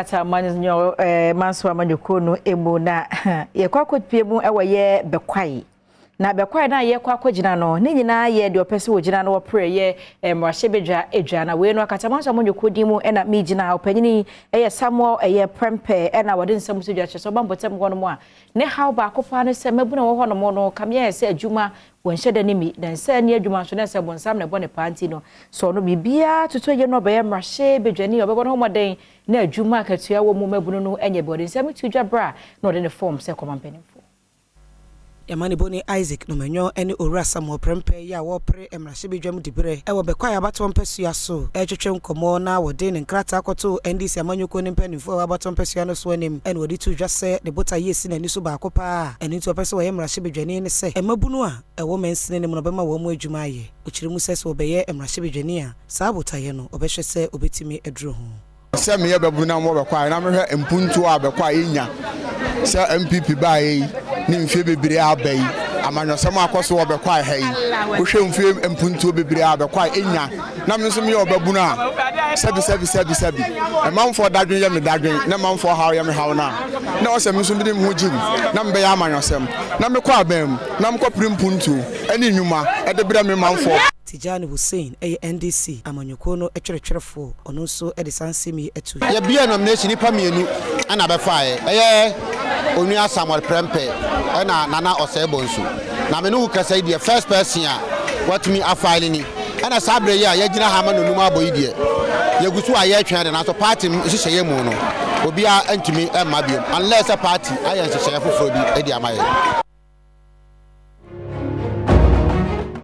Atamanyɔ manso amanyɔkuo no emu na yɛkɔ akɔpie mu ɛwɔ yɛ Bɛkwae na Bɛkwae no a yɛkɔ akɔgyina no ne nyinaa yɛ deɛ ɔpɛ sɛ wɔgyina no wɔpere yɛ mmarahyɛbadwa adwa. Na wei no Akatamanso amanyɔkuo din mu ɛna megyina. Ɔpanyini ɛyɛ Samuel ɛyɛ Prɛmpɛ ɛna wɔde nsɛm so dwa kyerɛ sɛ ɔba mpɔtam hɔ nom a, ne haw baako paa ne sɛ mabunu wɔ hɔ nom no kameɛ sɛ adwuma wɔnhyɛ da ne mi na nsa ni adwuma nso na sɛ bɔnsam na ɛbɔ ne paa. Nti no sɛ ɔno biribiara toto yɛ no, ɔbɛyɛ mmarahyɛbadwani, ɔbɛbɔ ne ho mmɔden na adwuma akatua wɔ mu mabunu no nyɛ bi. Ɔde nsɛm to dwa berɛ a na ɔde ne form sɛ kɔma mpanimfoɔ. Yɛma ne Isaac Nomanyɔ ne Owura Samuel Prɛmpɛ yi a wɔrepere mmarahyɛbadwam diberɛ ɛwɔ Bɛkwae abatoɔ mpasua so ɛretwetwe nkɔmmɔ na wɔde ne nkrataa kɔtoo NDC amanyɔkuo ne mpanimfoɔ a wɔabatoɔ mpasua no so anim, ɛna wɔde to dwa sɛ ne botaeɛ esi n'ani so baako paa, ɛno nti wɔpɛ sɛ wɔyɛ mmarahyɛbadwani ne sɛ mmabunu a ɛwɔ mansini no mu no ɔbɛma wɔn mu adwuma ayɛ. Ɔkyerɛ mu sɛ sɛ wɔbɛyɛ mmarahyɛbadwani a, saa botaeɛ no ɔbɛhwɛ sɛ ɔbɛtumi aduru ho. Sɛ meyɛ bɛbu na mowɔ Bɛkɔ a na mehwɛ mpuntuo a Bɛkɔ a yɛnya sɛ NPP baeɛ yi ne mfie bebree aba yi, amanyɔsɛm akɔ so wɔ Bɛkɔ a ha yi, wohwɛ mfie mpuntuo bebree a Bɛkɔ a ɛnya na me nso meyɛ ɔbɛbu no a, sɛbi sɛbi sɛbi sɛbi, ɛmanfoɔ dadwen yɛ me dadwen na ɛmanfoɔ haw yɛ me haw no a, na ɔsɛ me nso mede me ho gyim na mebɛyɛ amanyɔsɛm na mekɔ aban mu na mekɔpere mpuntuo ɛne nnwuma ɛde brɛ me manfoɔ. Tijani Hussein ɛyɛ NDC amanyɔkuo no twerɛtwerɛfoɔ, ɔno nso de saa nsɛm yi atu. Yɛbia nomination, nipa mmienu ɛna bɛfaeɛ, ɛyɛ Onua Samuel Prɛmpɛ ɛna Nana Ɔsɛe Bonsu. Na me ne wo kasa yi deɛ, first person a watumi afile ni. Ɛna saa berɛ yi a yɛgyina ha ma nonum abɔ yi deɛ, yɛgu so a yɛretwɛn de, nanso party nhyehyɛeɛ mu no, obiara ntumi mma biom unless sɛ party ayɛ nhyehyɛeɛ foforɔ bi de ama yɛn.